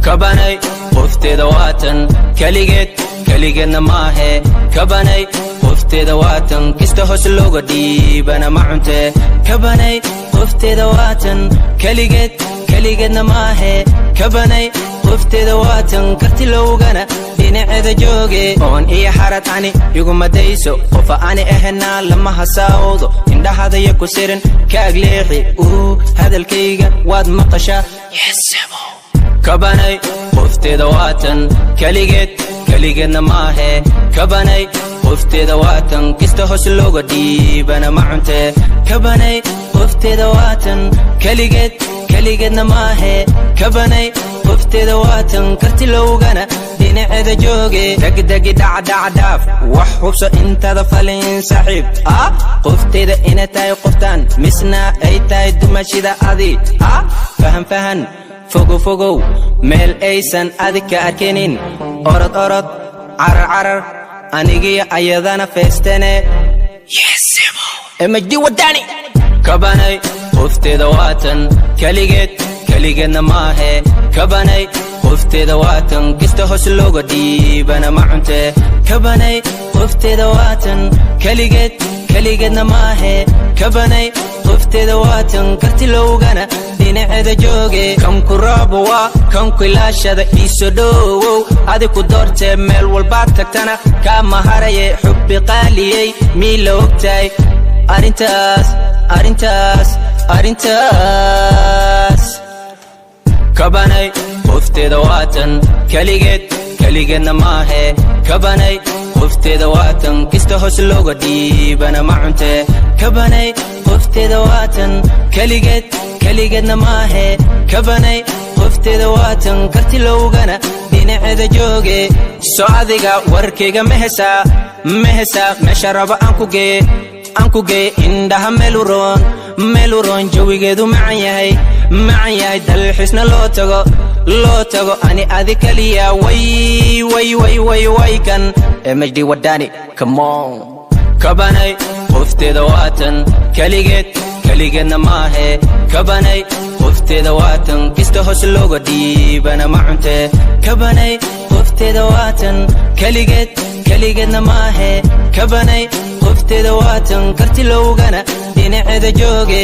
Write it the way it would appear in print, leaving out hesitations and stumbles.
Kabanay qofteeda waatan, keligeed keligeedna maahe. Kabanay qofteeda waatan, kista hoos looga dhiibana ma cunte. Kabanay qofteeda waatan, keligeed keligeedna maahe. Kabanay qofteeda waatan, karti lowgana dhinaceeda jooge. Oon iyo xarad ani iguma dayso, qofa ani ahanaa lama hasaawdo. Indhahadaya ku sirin kaag leexi, uu hadalkayga waad maqashaa. Kabanay qofteeda waatan, keligeed keligeedna maahe. Kabanay qofteeda waatan, kista hoos looga dhiibana ma cunte. Kabanay qofteeda waatan, keligeed keligeedna maahe. Kabanay qofteeda waatan, karti lowgana dhinaceeda jooge. Degdegi dhacdhacdhaaf, wax hubso intaada falin saaxiib. Ah, qofteeda inay tahay qoftaan, misna ay tahay dumashida adi. Ah, fahan fahan, fogow fogow, meel aysan adig ka arkinin. Orod orod, carar carar, anigiyo ayadana feestene. MHD Wadani. Kabanay qofteeda waatan, keligeed keligeedna maahe. Kabanay qofteeda waatan, kista hoos looga dhiibana ma cunte. Kabanay qofteeda waatan, keligeed keligeedna maahe. Kabanay qofteeda waatan, karti lowgana dhinaceeda jooge. Kan ku raabo waa kan ku ilaashada, iisoo dhowow, adi ku doortee. Meel walbaad tagtana kaama haraye, xubbi qaaliyey, mii la ogtahay arrintaas, arrintaas, arrintaas? Kabanay qofteeda waatan, keligeed keligeedna maahe. Kabanay qofteeda waatan, kista hoos looga dhiibana ma cunte. Kabanay qofteeda waatan, keligeed keligeedna maahe. Kabanay qofteeda waatan, karti lowgana dhinaceeda jooge. Soo adiga warkayga ma hesaa, ma hesaa? Meesha raba aan ku gee, aan ku geeye. Indhaha meeluroon, meeluroon, jawigeedu macan yahay, macan yahay. Dalxiisna loo tago, loo tago, ani adi kaliya. Way way way way way, kan MHD Wadani, come on. Kabanay qofteeda waatan, keligeed keligeedna maahe. Kabanay qofteeda waatan, kista hoos looga dhiibana ma cunte. Kabanay qofteeda waatan, keligeed keligeedna maahe. Kabanay qofteeda waatan, karti lowgana dhinaceeda jooge.